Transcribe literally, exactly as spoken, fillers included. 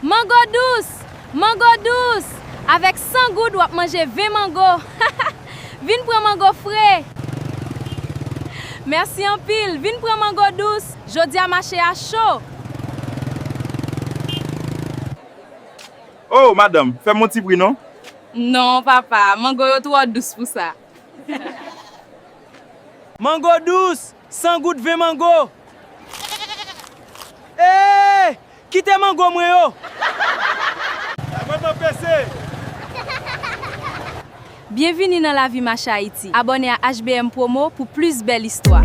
Mango dous! Mango dous! Avèk san goud, w ap manje ven mango. Vin pran mango fre! Mèsi anpil! Vin pran mango dous! Jodi a mache a cho! Oh, madanm, fè m yon ti pri non. Non, papa, mango yo twò dous pou sa. Mango dous, san goud ven mango. Eee, kite mango mwen yo. Mwen mwen pese. Byenvini nan Lavi Mache Ayiti. Abòne a H B M Promo pou plis bèl istwa.